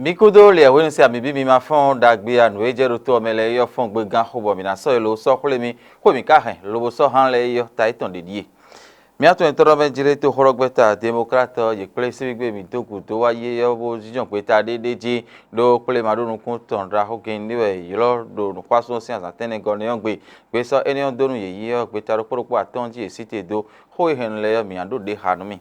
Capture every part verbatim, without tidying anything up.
Mi kúdó lě hwenu sín ami bí mi ma fɔ́n ɖagbe a nǔ e jɛ ɖo to ɔ́ mɛ lɛ́ɛ é ɔ́ fɔ́n gbegán xo bɔ mǐ ná sɔ́ é ló sɔ́ xwlé mi, xó e mǐ ka hɛn lobo sɔ́ hán lɛ́ɛ é ɔ́ ta étɔn ɖě ɖíe. Mía tɔn e tɔ́ ɖɔ mɛ jlé toxɔ́lɔ́gbɛ́ta Demokláti ɔ́, yě kplé síbígbe mǐ dó gǔdo wá yi é ɔ́ bó jínjɔ́n gbeta ɖé ɖé jí, ɖó kplé ma ɖó nukún tɔn ɖaxó gěn ní wɛ ylɔ́ ɖo nǔxwásún ɔ́ sín azǎn tɛ́nnɛ gɔ́ nɛ́ ɔ́ gbe. Gbesɔ énɛ́ ɔ́ dó nú yě yi ɔ́, gbeta ɖokpó ɖokpó atɔ́ɔ́n jí yě sí te dó. Xó e hɛn nu lɛ́ɛ ɔ́, mǐ ná ɖó ɖě ha nú mì.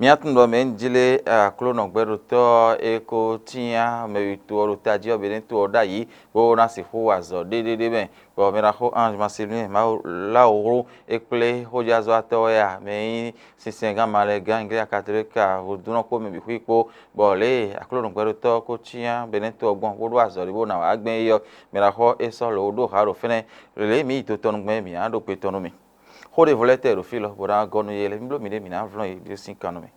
Mía tunwun ɖɔ mɛ jlé Aklúnɔ gbɛɖotɔ́ ɔ́ é ko cyán mɛ e to ɔ́ ɖo tají ɔ́ bǐ ɖo to ɔ́ ɖ'ayǐ, bó ná sixú wa azɔ̌ ɖéɖéɖé mɛ, bɔ mɛ ɖaxó Ange Maximilien Mawu Lawuru é kplé xójázɔ́watɔ́ wɛ a, mɛ e nyí sinsɛngán malɛgán Ingléa Katolíki vodúnnɔ kpó mɛ bǐ xwí kpó, bɔ lě e Aklúnɔ gbɛɖotɔ́ ɔ́ ko cyán Benɛ́to ɔ́ gbɔn bó ɖó azɔ̌ ɖé bó ná wá gbɛn é ɔ́, mɛ ɖaxó é sɔ́ lǒ ɖó ha ɖo fɛ́nɛ. Lě e mǐ yi do tɔn nú gbɛn é, mǐ ná ɖó gbe tɔn nú mì. Xó ɖěvo lɛ́ɛ tɛ ɖo fí lɔ, bó ná gɔ́ nú yě lɛ́ɛ. Mì bló mǐɖée mǐ ná vlɔ́n yě ɖó sín kan nú mì.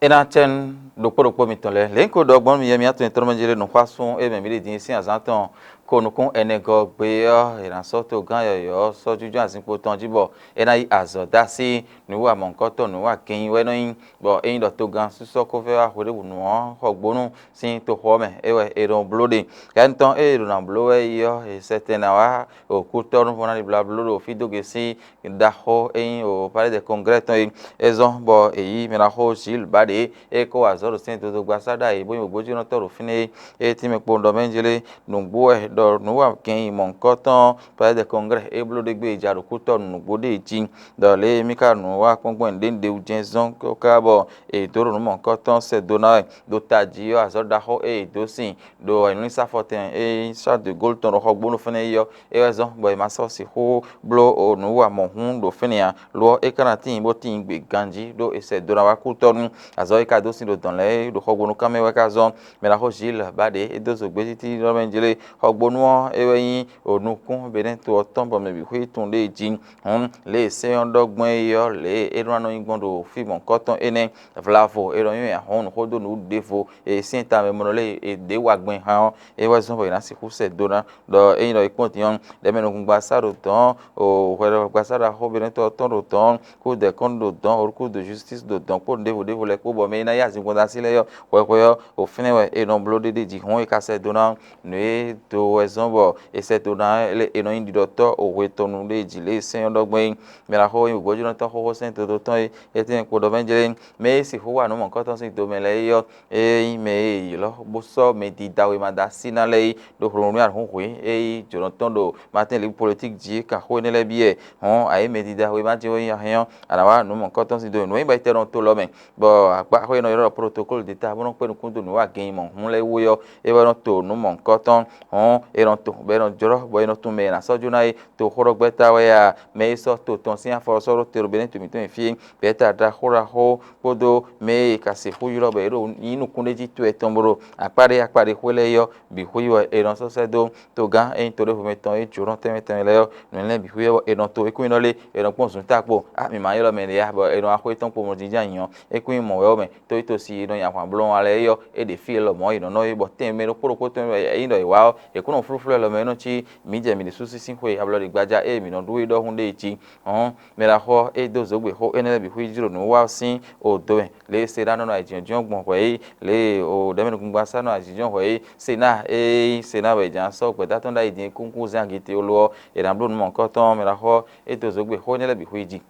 É ná cɛ́n ɖokpó ɖokpó mitɔn lɛ́ɛ. Lě un ko ɖɔ gbɔn nú mi yɛ mǐ atɔn e tlɔ́ mɛ jí lé nǔxwásún e mɛ mǐ ɖe din sín azǎn tɔn ko nukún ɛnɛ gɔ́ gbe ɔ́, è nǎ sɔ́ togán yɔ̌yɔ́ sɔ́ jínjɔ́n azinkpo tɔn jí bɔ é ná yí azɔ̌ dó así nǔwiwa mɔ̌hunkɔtɔn nǔwiwa kɛnnyí wɛ é nɔ nyí, bɔ ényí ɖɔ togán sísɔ́ ko vɛ́ wá hweɖěbǔnu ɔ́, xɔgbónu sín toxo ɔ́ mɛ é wɛ è nɔ bló ɖe. Kɛ́ tɔn e è ɖǒ ná bló wɛ é yi ɔ́, è sɛtɛn ná wá ɖo kútɔ́ nú vo ná ɖi blǎbló ɖo fí dó gbe sín ɖaxó e nyí o Palais des Congrès tɔn é. É zɔ́n bɔ è yí mɛɖaxó Gilles Baɖě e ko wa azɔ̌ ɖo sɛ́n dodogbasáɖa é bó nyí wěgbójínɔtɔ́ ɖo fínɛ́ é. É tínmɛ kpowun ɖɔ mɛ jlé nǔgbó wɛ ɖɔ nǔ wa kɛn nyi mɔ̌hunkɔtɔn Palais des Congrès é bló ɖé gbé e ja ɖo kútɔ́ nǔgbó ɖé jí, ɖɔ lě e mí ka nǔ wa kpɔ́n gbɔn ɖě ɖěwú jɛ́n zɔ́n káká bɔ è dǒ ɖo nǔ mɔ̌hunkɔtɔn sɛ́ dó ná wɛ. Ɖo tají ɔ́, azɔ̌ ɖaxó e è dǒ sin ɖo ayǐnlínsafɔtɛn e nyí Charles de Gaulle tɔn ɖo Xɔgbónu fɛ́nɛ é ɔ́, é wɛ zɔ́n bɔ è ma sɔ́ sixú bló nǔ wa mɔ̌hun ɖo fínɛ́ ǎ. Lo ɔ́, é ka ná tíin bó tíin gbe ganjí ɖó è sɛ do ná wá kútɔ́ nú azɔ̌ e ka dó sin ɖo dɔ̌n lɛ́ɛ é ɖo Xɔgbónu kán mɛ wɛ ka zɔ́n. Mɛɖaxó Gilles Baɖě é dó zo gbétítíɖɔ mɛ jlé. Xɔgbónu ɔ́, é wɛ nyí nukún Benɛ́to ɔ́ tɔn bɔ mɛ bǐ xwé tunwun ɖ'é jí. Hǔn lě e sɛ́n ɔ́ ɖɔ gbɔn é ɔ́, lě e é nɔ nɔ nyí gbɔn ɖo fí mɔ̌hunkɔtɔn énɛ́, vlavo è nɔ nywɛ́ ahɔ̌nnu xó dó nǔ ɖěvo e sín ta mɛ mɔnɔ lɛ́ɛ è ɖě wa gbɛn hán ɔ́, é wɛ zɔ́n bɔ è nǎ sixú sɛ do ná. Ɖɔ ényí ɖɔ è kpɔ́n din ɔ́, ɖɛ̌mɛnukúngban sá ɖo dɔ̌n, o hwɛɖɔgbasá ɖaxó Benɛ́tɔ́ tɔn ɖo dɔ̌n, Cour des comptes ɖo dɔ̌n, Haute Cour de justice ɖo dɔ̌n kpó nǔɖévo ɖévo lɛ́ɛ kpó, bɔ mɛ e ná yí azinkpo ɖo así lɛ́ɛ ɔ́, hwɛhwɛ ɔ́, o fínɛ́ wɛ è nɔ bló ɖéɖé jí hɔn è ka sɛ do ná. Nǔ e do wɛ zɔ́n bɔ è sɛ do ná lɛ́ɛ è nɔ nyí ɖiɖɔtɔ́ o hwe tɔn nu ɖé jí lě e sɛ́n ɔ́ ɖɔ gbɔn é. Mɛ ɖaxó e nyí gbɔjínɔtɔ́ xóxó sɛ́n dodotɔ́ é, é tɛ́n kpo ɖɔ mɛ jlé mɛ e sixú wa nǔ mɔ̌hunkɔtɔn sín do mɛ lɛ́ɛ é ɔ́, é nyí mɛ e è ylɔ́ bó sɔ́ mɛ dida wěma dó así ná lɛ́ɛ é ɖo hlɔ̌nhlɔ́n Ahlǔnhwe e nyí jǒnɔtɔn ɖo Martin Luther politique jí é kan xó énɛ́ lɛ́ɛ byɔ́ ɛ. Hɔn ayǐ mɛ dida wěma jí wɛ nyí ahɛn ɔ́, a nǎ wá nǔ mɔ̌hunkɔtɔn sín do nǔ e nyí bɔ é tɛ́ nɔ to lɔ mɛ, bɔ akpá xó e nɔ ylɔ́ ɖɔ protocole d'État bó nɔ́ kpé nukún dó nǔ wa gɛn nyi mɔ̌hun lɛ́ɛ wú é ɔ́, é wɛ nɔ to nǔ mɔ̌hunkɔtɔn. Hɔn è nɔ to bɔ è nɔ jlɔ́ bɔ è nɔ tunwun mɛ e è nǎ sɔ́ jó ná é. Toxóɖɔgbɛ́ta wɛ a, mɛ e sɔ́ to tɔn sín afɔ ɔ́ sɔ́ ɖó te ɖo Benɛ́to mǐtɔn e fí é. Gbɛ̌ta ɖaxó ɖaxó kpódó mɛ e è ka sixú ylɔ́ bɔ yě ɖo nyí nukúnɖéjí towe tɔn bó ɖo akpá ɖé akpá ɖé xwé lɛ́ɛ é ɔ́ bǐ xwé wɛ è nɔ sɔ́ sɛ́ dó togán e nyí to ɖěvo mɛ tɔn e jǒnɔ tɛnmɛ tɛnmɛ lɛ́ɛ ɔ́, nǔ lɛ́ɛ bǐ xwé ɔ́ è nɔ to é kún nyí nɔ lé è nɔ kpɔ́n zǔn ta kpo. A mǐ ma ylɔ́ mɛ ɖě a bɔ è nɔ wá xwé tɔn kpo mɔjínjɛ́n anyǐ ɔ́, é kún nyí mɔ̌ wɛ ɔ́ mɛ. Tó yi to si è nɔ nyi ahwan bló ɔ́ lɛ́ɛ é ɔ́, é ɖě fí e lɔmɔ̌ è nɔ nɔ é bɔ tɛnmɛ ɖokpó ɖokpó tɔn e nyí ɖɔ è wá ɔ́, è kún nɔ flúflú ɛ lɔmɔ̌ é nɔ cí mǐ jɛ mǐ ɖésú sín xwe ablɔɖegbaja e mǐ nɔ ɖu é ɖɔhun ɖe jí. Hɔn mɛ ɖaxó e dó zǒgbexó énɛ́ lɛ́ɛ bǐ xwí jló nǔ wá sín odo mɛ, lě e Senáa nɔ nɔ ayǐjínjɔ́n gbɔn hwɛ̌ é, lě e o ɖɛ̌mɛnukúngban sá nɔ ayǐjínjɔ́n hwɛ̌ é, Senáa e nyí Senáa wɛ è jǎ sɔ́ gbɛ̌ta tɔn ɖó ayǐ din e kúnkún zán agitewolo ɔ́, è nǎ bló nǔ mɔ̌hunkɔtɔn mɛ ɖaxó e dó zǒgbexó énɛ́ lɛ́ɛ bǐ xwí jí.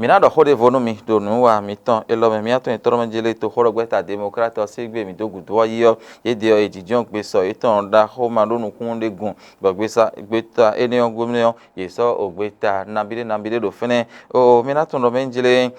Mǐ ná ɖɔ xó ɖěvo nú mi ɖo nǔ wa mitɔn élɔ́ mɛ. Mía tɔn e tlɔ́ mɛ jlé toxóɖɔgbɛ́ta Demɔklát ɔ́ sín gbé mǐ dó gǔdo ɔ́ yi ɔ́, yědɛɛ ɔ́, è jǐjɔ́n gbe sɔ yětɔn ɖaxó ma ɖó nukúnnú ɖé gun, bɔ gbeta énɛ́ ɔ́ gbémlɛ́ ɔ́, yě sɔ́ gbeta nabí ɖé nabí ɖé ɖo fɛ́nɛ. Oo, mǐ ná tunwun ɖɔ mɛ jlé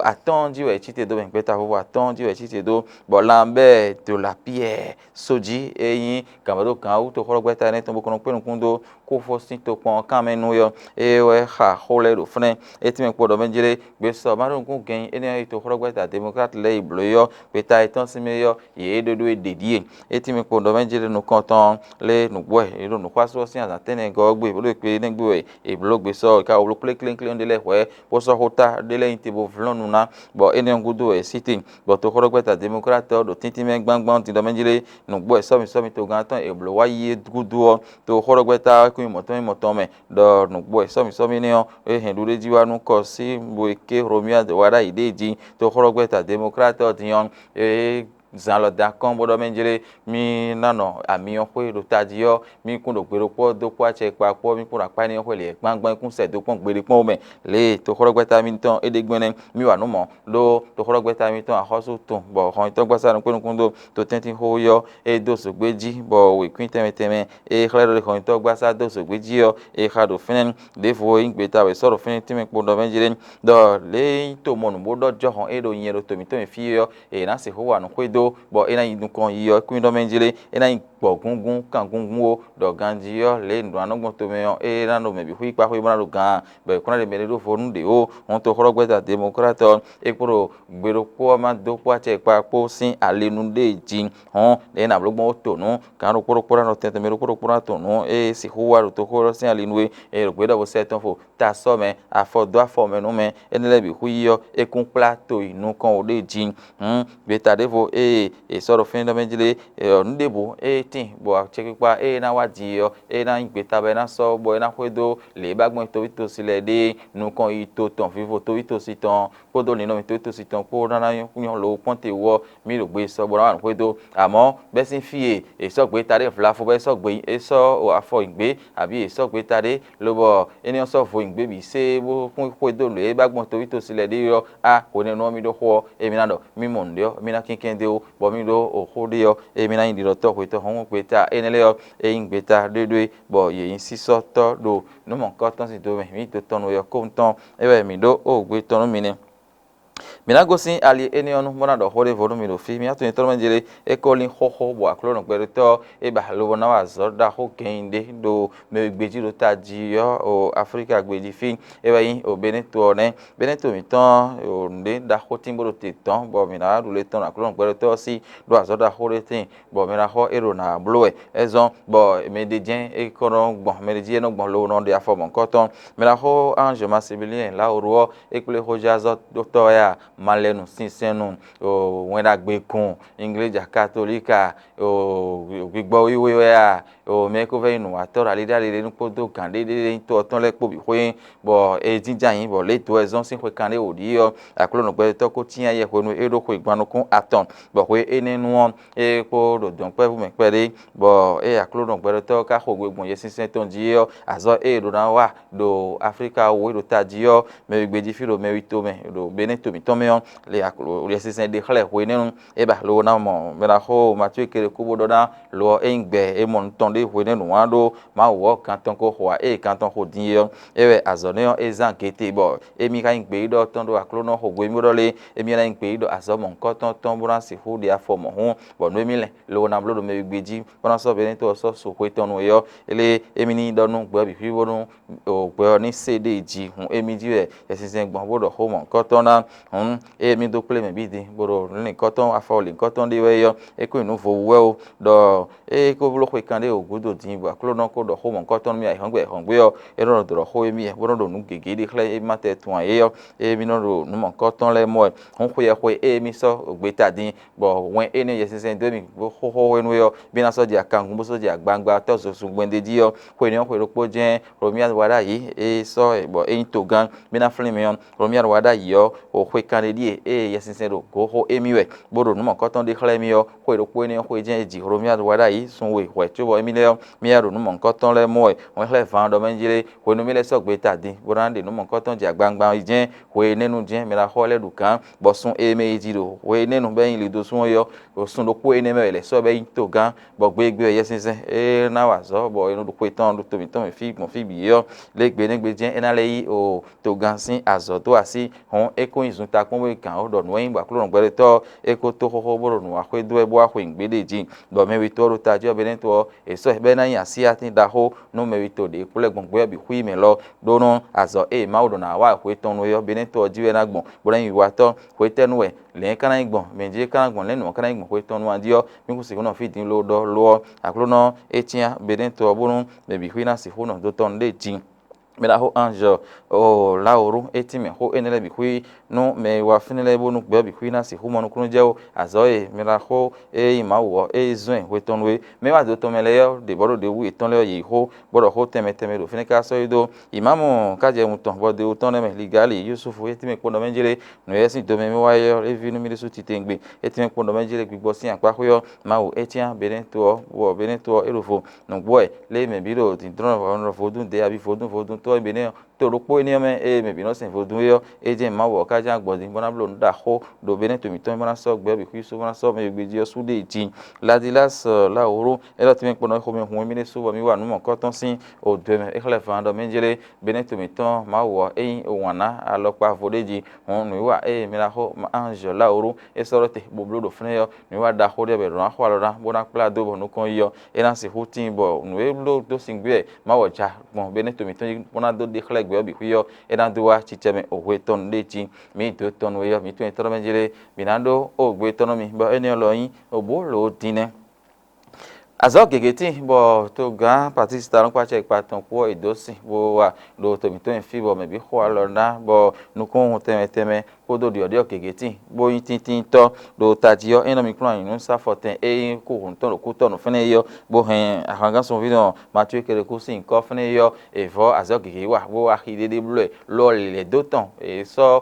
atɔ́ɔ́n jí wɛ è cí te dó mɛ, gbeta vovo atɔ́ɔ́n jí wɛ è cí te dó, bɔ Lanbɛ́ɛ Dolapiyɛ́ɛ Sojí e nyí gǎnmɛɖógán wú toxóɖɔgbɛ́ta énɛ́ tɔn bó kɔn nɔ kpé nukún dó Kpófó sín tokpɔn ɔ́ kanmɛ nú é ɔ́, é wɛ xa xó lɛ́ɛ ɖo fínɛ́. É tínmɛ kpo ɖɔ mɛ jlé, gbesɔ ma ɖo nukún gɛn énɛ́ ɔ́ yi toxɔ́lɔ́gbɛ́ta Democrate lɛ́ɛ yi blǒ é ɔ́, gbeta yětɔn sín mɛ ɔ́, yě ɖó ɖó é ɖě ɖíe. É tínmɛ kpo ɖɔ mɛ jlé nukɔntɔn lé nǔgbó wɛ, yě ɖo nǔxwású ɔ́ sín azǎn tɛ́nnɛgɔ́ ɔ́ gbe, bó ɖo kpe énɛ́ gbe wɛ è blǒ gbesɔ ɔ́, è ka wló kplékplékplé ɖé lɛ́ɛ hwɛ̌, bó sɔ́ xó ta ɖé lɛ́ɛ nyi te bó vlɔ́n nu ná, bɔ énɛ́ ɔ́ gúdo wɛ è sí te. Bɔ toxɔ́lɔ́gbɛ́ta Democrate ɔ́ ɖo tíntín mɛ gbángbán din ɖɔ mɛ jlé, nǔgbó wɛ sɔ́mǐ sɔ́mǐ togán tɔn è blǒ wá yi é gúdo ɔ́, toxɔ́lɔ́gbɛ́ta ɔ́ kún nyí mɔ̌ tɔn nyí mɔ tɔn mɛ, ɖɔ nǔgbó wɛ sɔ́mǐ sɔ́mǐ nɛ́ ɔ́, é hɛn ɖuɖéjí wá nú Kɔsí bo e ké Romia wá ɖ'ayǐ ɖ'é jí, toxɔ́lɔ́gbɛ́ta Democrate ɔ́ din ɔ́, é zan lɔ dó akɔ́n bó ɖɔ mɛ jlé, mì ná nɔ amyɔ xwé ɖo tají ɔ́, mì kún ɖo gbe ɖokpó ɔ́ dó kpó acɛ kpa kpó, mì kún ɖo akpá énɛ́ xwé lě kpángban kún sɛ dó kpɔ́n gbeɖé kpɔ́n mɛ. Lě e toxɔ́lɔ́gbɛ́ta mitɔn é ɖe gbɛn nɛ́, mì wa nǔ mɔ̌, ɖó toxɔ́lɔ́gbɛ́ta mitɔn axɔ́sú tɔn, bɔ hɔnnyitɔ́gbasá nukúnnukún dó to tɛ́ntin xóxó ɔ́, é dó zǒgbé jí, bɔ wěkwín tɛnmɛ tɛnmɛ é xlɛ́ ɖɔ hɔnnyitɔ́gbasá dó zǒgbé jí ɔ́, é xa ɖo fínɛ́. Ɖěvo e nyí gbeta wɛ sɔ́ ɖo fínɛ́ tínmɛ kpo ɖɔ mɛ jlé, ɖɔ lě e nyí to mɔ nǔ bó ɖɔ jɔhɔn é ɖo nyɛ ɖo to mǐtɔn mɛ fí é ɔ́, è nǎ sixú wa nǔ xwedó, bɔ é ná yi nukɔn yi ɔ́ kún ɖɔ mɛ jlé, é ná nyí gbɔ̌gúngún kangúngún ó, ɖɔ ganjí ɔ́, lě e nǔɖuɖu ɔ́ nɔ gbɔn tomɛ ɔ́, é ná ɖo mɛ bǐ xwíkpá xwé bó ná ɖo gǎn, bɔ è kún ná ɖe mɛ ɖé ɖó vo nú ɖě ó. Hɔn toxɔ́lɔ́gbɛ́ta Democrate ɔ́, é kpo ɖo gbe ɖokpó ɔ́ má dó kpó acɛ kpa kpó sín ali nú ɖée jí. Hɔn, lě e è nǎ bló gbɔn ó to nǔ, gǎn ɖokpó ɖokpó ná nɔ tɛn tɔn, mɛ ɖokpó ɖokpó ná to nǔ, ée sixú wá ɖo toxó ɔ́ sín ali nú é, è ɖo gbě ɖɔ vo sɛ tɔn fo, ta sɔ́ mɛ, afɔ dó afɔ mɛ nú mɛ, énɛ́ lɛ́ɛ bǐ xwí yi ɔ́, é kún kplá to yi nukɔn wǒ ɖée jí. Hǔn, gbeta ɖěvo ée è sɔ́ ɖo fínɛ́ mɛ jlé, nǔ ɖěbǔ ée tíin, bɔ acɛkpikpa ée ná wá din ɔ́, é ná nyí gbeta bɔ é ná sɔ́, bɔ é ná xwedó lě e ba gbɔn toví tosi lɛ́ɛ ɖe nukɔn yi to tɔn vivo toví tosi tɔn kpódó ninɔmɛ toví tosi tɔn kpó ná ná nyɔ́ lo kpɔ́n te wú ɔ́, mì ɖo gbe sɔ bó ná wa nǔ xwedó. Amɔ̌, bɛ́ sín fí e è sɔ́ gbeta ɖé vlavo bɔ é sɔ́ gbe, é sɔ́ afɔ nyi gbě, abǐ è sɔ́ gbeta ɖé, lobɔ énɛ́ ɔ́ sɔ́ vo nyi gbě bǐ sé bó kún xwedó lě e ba gbɔn toví tosi lɛ́ɛ ɖe ɔ́, á hwenɛ́nu ɔ́ mì ɖó xó ɔ́, émí ná ɖɔ mì mɔ nǔɖé ɔ́, mì ná kɛnklɛ́n dó é wú, bɔ mì ɖó oxó ɖé ɔ́, émí ná nyí ɖiɖɔtɔ́ hwetɔ́ hɔnhɔn gbeta énɛ́ lɛ́ɛ ɔ́, é nyí gbeta ɖéɖé, bɔ yě nyí sísɔ́tɔ́ ɖo nǔ mɔ̌hunkɔtɔn sín do mɛ. Mǐ yi do tɔn nú yɔkóhun tɔn, é wɛ mǐ ɖó o gbe tɔn nú mi nɛ́. Mǐ ná gosín ali énɛ́ ɔ́ nu, bó ná ɖɔ xó ɖěvo nú mi ɖo fí. Mǐ atɔnyitrɔ́mɛjlé é ko lín xóxó, bɔ Aklúnɔ gbɛɖótɔ́ ɔ́ é ba lobo ná wa azɔ̌ ɖaxó gɛnyi ɖé ɖo mɛ e gbejí ɖo tají ɔ́ o Aflíka gbejí fí, é wɛ nyí o Benɛ́to ɔ́ nɛ́. Benɛ́to mǐtɔn ɔ́, o nǔɖé ɖaxó tín bó ɖo te dɔ̌n, bɔ mǐ ná wá ɖu le tɔn ɖo Aklúnɔ gbɛɖótɔ́ ɔ́ sí ɖó azɔ̌ ɖaxó ɖé tíin, bɔ mɛ ná xɔ é ɖo nǎ bló wɛ. É zɔ́n bɔ mɛ ɖé jɛ́n é kɔ nɔ gbɔn, mɛ ɖé jí é nɔ gbɔn lobo nɔ ɖe afɔ mɔ̌hunkɔtɔn. Mɛ ná xɔ Ange Maximilien Lauro ɔ́, é kplé xójázɔ́tɔ́ wɛ a, malɛnu sinsɛnnu, wɛn ɖagbe kun, igleja katolíka, gbigbɔ wíwé wɛ a, mɛ e ko vɛ́ nyí nǔwatɔ́ ɖo ali ɖé ali ɖé nu kpódó gǎn ɖé ɖé nyí to ɔ́ tɔn lɛ́ɛ kpó bǐ xwé, bɔ é jínjɔ́n ayǐ, bɔ lě e do wɛ zɔ́n sín xwe kanɖé wǒ ɖíe ɔ́, Aklúnɔ gbɛtɔ́ ko cyán yɛ hwenu e é ɖó xwe gban nukún atɔn, bɔ hwe énɛ́ nu ɔ́, é kpó ɖo dɔ̌nkpɛvú mɛ kpɛɖé, bɔ ée Aklúnɔ gbɛtɔ́ ka xo gbe gbɔn Yɛsinsɛn tɔn jí é ɔ́, azɔ̌ e è ɖǒ ná wa ɖo Aflíka wú e ɖo tají ɔ́, mɛ wegbe jí fí ɖo mɛ wi tomɛ ɖo Benɛ́ to mǐtɔn mɛ ɔ́, le Yɛsinsɛn ɖe xlɛ́ hwenɛ́nu é ba lobo ná mɔ mɛ ná xo Matíwe kele kú bó ɖɔ ná lo ɔ́, é nyí gbɛ e mɔ nutɔn ɖé hwenɛ́nu ǎ ɖó Mawu ɔ́, kan tɔn ko xo ǎ, ée kan tɔn xo din é ɔ́, é wɛ azɔ̌ nɛ́ ɔ́ é zán gete bɔ émí ka nyí gbeyíɖɔ tɔn ɖó Aklúnɔ xo hwenu bó ɖɔ lé, émí ná nyí gbeyíɖɔ azɔ̌ mɔ̌hunkɔtɔn tɔn bó ná sixú ɖe afɔ mɔ̌hun, bɔ nǔ émí lɛn lobo ná bló ɖo mɛ wegbe jí, bó ná sɔ́ Benɛ́to ɔ́ sɔ́ su xwe tɔn nu é ɔ́, é lé émí ní ɖɔ nú gbɛ̌ bǐ xwí bónú gbɛ ɔ́ ní se ɖe jí hun émí jí wɛ Yɛsinsɛn gbɔn bó ɖɔ xó mɔ̌hunkɔtɔn ná. Hǔn ée mì dó kplé mɛ bǐ din, bó ɖo lǐnkɔtɔn afɔ lǐnkɔtɔn ɖé wɛ é ɔ́, é kún nyí nǔ vo wú wɛ ó, ɖɔ é kó bló xwe kanɖé wǒ gúdo din, bɔ Aklúnɔ ko ɖɔ xó mɔ̌hunkɔtɔn nú mì ayǐhɔ́ngbe ayǐhɔ́ngbe ɔ́, é nɔ ɖɔ xó émí wɛ, bó nɔ ɖo nǔ gěgé ɖé xlɛ́ émí ma tɛ́ tunwun ǎ é ɔ́, ée mì nɔ ɖo nǔ mɔ̌hunkɔtɔn lɛ́ɛ mɔ wɛ. Hǔn xwe ɔ́ xwe ée mì sɔ́ gbeta din, bɔ wɛn énɛ́ Yɛsinsɛn dó mì bó xóxó hwenu é ɔ́, mì ná sɔ́ jɛ akangun bó sɔ́ jɛ agbawungba tɔ́ zozun gbɛndé jí ɔ́, xwe énɛ́ ɔ́ xwe ɖokpó jɛ́n Hlomia wá ɖ'ayǐ, é sɔ́ bɔ é nyí togán, mì ná flín mi ɔ́, Hlomia wá ɖ'ayǐ ɔ́, o xwe kanɖé ɖíe ée Yɛsinsɛn ɖo gǒ xo émí wɛ, bó ɖo nǔ mɔ̌hunkɔtɔn ɖé xlɛ́ mì ɔ́, xwe ɖokpó énɛ́ ɔ́ xwe jɛ́n é ji Hlomia wá ɖ'ayǐ sun we hwɛ̌ cóbɔ émí lɛ́ɛ ɔ́, mì wá ɖo nǔ mɔ̌hunkɔtɔn lɛ́ɛ mɔ wɛ, wɛn xlɛ́ van ɖɔ mɛ jlé, hwenu mì lɛ́ sɔ́ gbeta din, bó ná ɖe nǔ mɔ̌hunkɔtɔn jɛ agbawungba ɔ́ jɛ́n, hwenɛ́nu jɛ́n mɛ ná xɔ lɛ́ ɖu gǎn, bɔ sun e mɛ yi ji ɖo hwenɛ́nu bɔ é nyí lido sun ɔ́ yi ɔ́, ɖo sun ɖokpó énɛ́ mɛ wɛ è lɛ̌ sɔ́ bɔ é nyí togán, bɔ gbe e gbe wɛ Yɛsinsɛn é ná wa azɔ̌, bɔ è nɔ ɖo xwe tɔn ɖo to mǐtɔn mɛ fí gbɔn fí bǐ é ɔ́, lě e gbe énɛ́ gbe jɛ́n é ná lɛ́ yí o togán sín azɔ̌ dó así, hǔn é kó nyí zuntakpɔ́n bó nyí gǎn ó, ɖɔ nǔ e nyí bɔ Aklúnɔ gbɛɖótɔ́ ɔ́, é kó tó xóxó bó ɖo nǔ wa xwedó wɛ bó wá xweyǐgbe ɖé jí, bɔ mɛ wětɔ́ ɔ́ ɖo tají ɔ́ Benɛ́to ɔ́, è sɔ́ ɛ bɔ é ná nyí asyátín ɖaxó nú mɛwito ɖě kplɔ́ ɛ gbɔn gbɛ ɔ́ bǐ xwí mɛ lɔ, ɖó nú azɔ̌ e Mawu ɖɔ ná wa hwe tɔn nú é ɔ́, Benɛ́to ɔ́ jí wɛ é ná gbɔn, bó ná nyí wiwatɔ́. Hwetɛ́nu wɛ lɛ̌n é ka ná nyí gbɔn, mɛ jí é ka ná gbɔn, lɛ̌n nǔ ɔ́ ka ná nyí gbɔn hwe tɔn nú a jí ɔ́, mí kún sixú nɔ fí din lo ɖɔ lo ɔ́, Aklúnɔ é cyán Benɛ́to ɔ́ bónú mɛ bǐ xwí ná sixú nɔ dó tɔn nú ɖ'é jí. Mɛ ɖaxó Ange Laoru é tínmɛ xó énɛ́ lɛ́ɛ bǐ xwí nú mɛ e wá fínɛ́ lɛ́ɛ bónú gbɛ ɔ́ bǐ xwí ná sixú mɔ nukúnnú jɛ ó. Azɔ̌ e mɛ ɖaxó e nyí Mawu ɔ́ é zɔ́n ɛ hwe tɔn nú é. Mɛ e wá dó tɔn mɛ lɛ́ɛ ɔ́ ɖě bɔ ɖo ɖěbǔ yětɔn lɛ́ɛ ɔ́ yě yi xó, bɔ ɖɔ xó tɛnmɛ tɛnmɛ ɖo fínɛ́ ká sɔ́ yi dó. Imámu kájɛwun tɔn bɔ ɖěbǔ tɔn lɛ́ɛ mɛ Ligali Yúsufu é tínmɛ kpɔ́n ɖɔ mɛ jlé. Nǔ e sín do mɛ mɛ wá é ɔ́, é ví nú mì ɖésú titewungbe. É tínmɛ kpɔ́n ɖɔ mɛ jlé gbigbɔ sín akpá xwé ɔ́, Mawu é cyán Benɛ́to ɔ́, bɔ Benɛ́to ɔ́ é ɖo vo. Nǔgbó wɛ lě e mɛ bǐ ɖo dǐndɔ́n vodún vodún dě abǐ vodún vodún tɔ́ e Benɛ́ ɔ́, to ɖokpó énɛ́ ɔ́ mɛ e mɛ bǐ nɔ sɛn vodún é ɔ́, é jɛ́n Mawu ɔ́ ka ján gbɔn din bó ná bló nǔ ɖaxó ɖo Benɛ́to mǐtɔn mɛ bó ná sɔ́ gbɛ ɔ́ bǐ xwísú bó ná sɔ́ mɛ e gbé jí ɔ́ sú ɖe jí. Ladilas Lawuru é ɖɔ tɛ́nmɛ kpɔ́n nɔ é xomɛ hun émí ɖésú bɔ mǐ wa nǔ mɔ̌kɔ́tɔn sín odwe mɛ é xlɛ́ van ɖɔ mɛ jlé Benɛ́to mǐtɔn Mawu ɔ́ é nyí wǎn ná alɔkpa vo ɖé jí. Hǔn nǔwiwa e mɛ ná xo Ange Lawuru é sɔ́ ɖɔ te bó bló ɖo fínɛ́ ɔ́, nǔwiwa ɖaxó ɖé bɔ è ɖǒ ná xo alɔ ná bó ná kplá dó bɔ nukɔn yi ɔ́, é ná sixú tíin bɔ nǔ e bló dó sin gbé wɛ Mawu ɔ́ ja gbɔn Benɛ́to mǐtɔn jí bó ná dó ɖe xlɛ́ gbɛ ɔ́ bǐ xwí ɔ́, é ná dó wá cicɛ mɛ o hwe tɔn nú ɖé jí. Mǐ dǒ tɔn nú é ɔ́, mǐ tɔn nyitɔ́ mɛ jlé, mǐ ná ɖó o gbe tɔn nú mi, bɔ énɛ́ ɔ́ lɔ nyí o bǒ lǒ din nɛ́. Azɔ̌ gěgé tíin bɔ togán Patlísi Talɔn kpó acɛkpa tɔn kpó ɔ́, è dǒ sin bó wa ɖo to mǐtɔn nyi fí bɔ mɛ bǐ xo alɔ ná, bɔ nukúnnú tɛnmɛ tɛnmɛ kpódó ɖyɔ̌ɖyɔ́ gěgé tíin bó nyí tíntíntɔ́ ɖo tají ɔ́, é nɔ mi kplɔ́n anyǔnúsafɔtɛn e nyí kúhǔntɔn ɖo kútɔ́ nǔ fɛ́nɛ é ɔ́, bó hɛn ahwangán sunví nɔ Matíwe Kɛɖɛkúsin nyǐkɔ fɛ́nɛ é ɔ́, è vɔ́ azɔ̌ gěgé yi wa, bó wá axi ɖé ɖé bló ɛ, lo ɔ́ lǐlɛ̌ dó tɔn, è sɔ́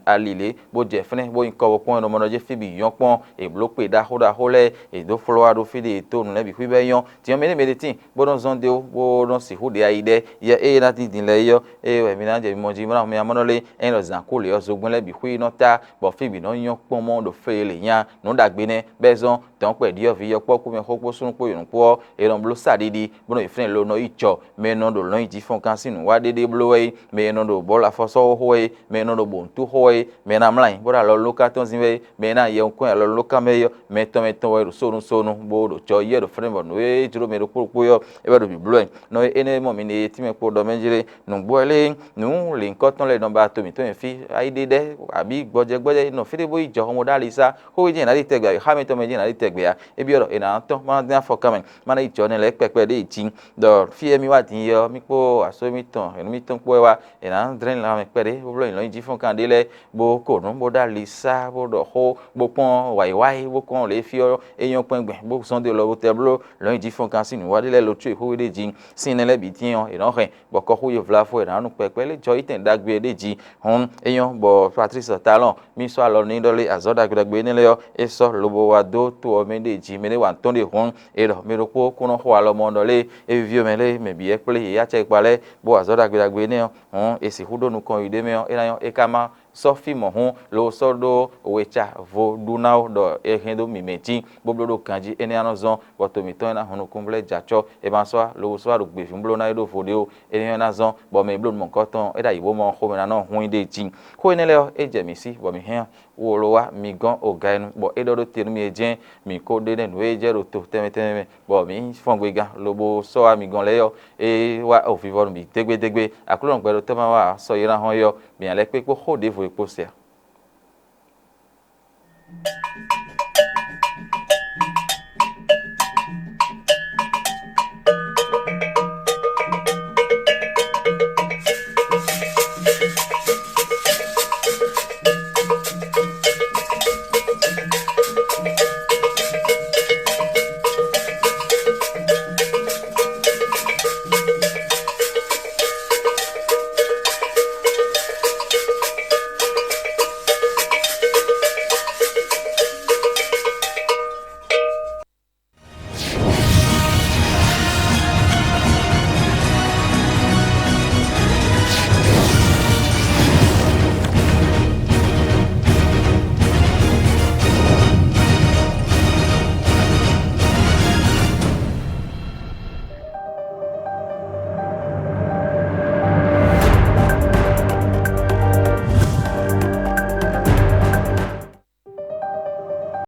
ali lě bó jɛ fɛ́nɛ, bó nyí kɔ bó kpɔ́n ɛnɔmɔnɔ jí fí bǐ nyɔ́ kpɔ́n, è blǒ kpe ɖaxó ɖaxó lɛ́ɛ, è dǒ folówa ɖó fí ɖé e to nǔ lɛ́ɛ bǐ xwí bɔ é nyɔ́. Din ɔ́, mɛ ɖé mɛ ɖé tíin bó nɔ́ zɔ́n dó bó nɔ́ sixú ɖe ayi ɖɛ́, yɛ ée ná dín din lɛ́ɛ é ɔ́, ée wɛ mi ná jɛ mimɔ jí bó ná mɛ amɔ́ lɛ́ɛ, é nyí ɖɔ zǎn kó lě ɔ́, zogbɛ́n lɛ́ɛ bǐ xwí nɔ tá, bɔ fí bǐ nɔ nyɔ́ kpɔ́n mɔ ɖo fé e lě nya nǔ ɖagbe nɛ́, bɔ é zɔ́n dɔ̌nkpɛ ɖyɔ̌vǐ yɔkpɔ́ kú mɛ xó kpó súnnu kpó yǒnu kpó ɔ́, è nɔ bló sa ɖiɖi, bó nɔ yi fínɛ́ lo nɔ yi jɔ, mɛ e nɔ ɖo lɔ̌nyijǐ-fɔ́nkán sín nǔ wa ɖéɖé bló wɛ é, mɛ e nɔ ɖo bɔ̌lu afɔsɔ́ xó wɛ é, mɛ e nɔ ɖo bǒntú xó wɛ é, mɛ e ná mlá ayǐ bó ɖo alɔlóká tɔn zín wɛ é, mɛ e ná yɛwunkɔ́n alɔlóká mɛ é ɔ́, mɛ tɔn mɛ tɔn wɛ ɖo sónusónu, bó ɖo jɔ yɛ ɖo fínɛ́ bɔ nǔ e jló mɛ ɖokpó ɖokpó é ɔ́, é wɛ ɖo bǐbló wɛ. Nɔ énɛ́ mɔ mi ɖe tínmɛ kpo ɖɔ mɛ jlé nǔgbó wɛ lé nǔ lěhunkɔtɔn lɛ́ɛ nɔ ba to mǐtɔn nyi fí, ayíɖéɖɛ́ abǐ gbɔjɛgbɔjɛ nɔ fí ɖé bó yi jɔ xɔmɔ ɖó ali sá, xó e jɛ́n è nǎ ɖi tɛgbɛ ǎ, xá mitɔn mɛ jɛ́n è nǎ ɖi tɛgbɛ ǎ. É byɔ́ ɖɔ è nǎ tɔ́n bó ná dɛ́n afɔkan mɛ, má ná yi jɔ nɛ́ lɛ́ɛ kpɛkpɛ ɖé yi jí. Ɖɔ fí e mì wá din yi ɔ́, mì kpó asó mǐtɔn, hɛ̌nnu mǐtɔn kpó wɛ wá, è nǎ dlɛ́n lanmɛ kpɛɖé bó bló nyǐlɔ́nyijǐ-fɔ́nkan ɖé lɛ́ɛ, bó ko nǔ, bó ɖó ali sá, bó ɖɔ xó, bó kpɔ́n wǎyiwáyi, bó kpɔ́n lě e fí ɔ́ é nyɔ́ kpɛ́n gbɛn, bó zɔ́n ɖó lɔ bó tɛ bló lɔ̌nyijǐ-fɔ́nkan sín nǔwiwa ɖé lɛ́ɛ lo có e xó ɖé jí. Sín énɛ́ lɛ́ɛ bǐ dín ɔ́, è nɔ́ hɛn, bɔ kɔxó e vlavo è nǎ nu kpɛkpɛ́ lé jɔ yi tɛn ɖagbe ɖé jí. Hǔn é nyɔ́ bɔ Patlísi Talɔ́ɔn mì sɔ́ alɔ n'i ɖɔ lé azɔ̌ ɖagbe ɖagbe énɛ́ lɛ́ɛ ɔ́, é sɔ́ lobo wá dó to ɔ́ mɛ ɖé jí. Mɛ ɖé wa tɔn ɖe hǔn, é ɖɔ mɛ ɖokpó kún nɔ xo alɔ mɔ ɖɔ lé é víví ɔ́ mɛ lé mɛ bǐ wɛ kplé yě yi acɛkpa lɛ́ɛ, bó wa azɔ̌ ɖagbe ɖagbe énɛ́ ɔ́, hǔn è sixú ɖó nukɔn yi ɖ'é mɛ ɔ́, é ná nyɔ́ é ka má sɔ́ fí mɔ̌ hǔn, lo sɔ́ ɖó weca vo ɖu ná ó ɖɔ é hɛn dó mǐmɛ́ jí, bó bló ɖó ganjí énɛ́ ɔ́ nɔ zɔ́n, bɔ to mǐtɔn e ná hun nukúnblɛ́ jɛ acɔ́, è ma sɔ́ wá, lobo sɔ́ wá ɖo gběvǐ bló ná é ɖó vo ɖé ó. Énɛ́ ɔ́ ná zɔ́n, bɔ mɛ e bló nǔ mɔ̌hunkɔtɔn ɔ́, é ɖo ayǐ bó mɔ xomɛ ná nɔ hún i ɖ'é jí. Xó énɛ́ lɛ́ɛ ɔ́, é jɛ mǐ sí, bɔ mǐ hɛn ɔ́, wolo wá mi gɔ́n oga e nu, bɔ é ɖɔ ɖó te nú mi e jɛ́n mǐ ko ɖe nɛ́ nǔ e jɛ ɖo to tɛnmɛ tɛnmɛ mɛ, bɔ mǐ fɔ́n gbegán, lobo sɔ́ wá mi gɔ́n lɛ́ɛ ɔ́, é wá ovivɔ nú mǐ dégbédégbé. Aklúnɔ gbɛɖotɔ́ ma wá ǎ, sɔ e ná hɔn é ɔ́, mǐ ná lɛ́ kpé kpó xó ɖěvo e kpo se ǎ.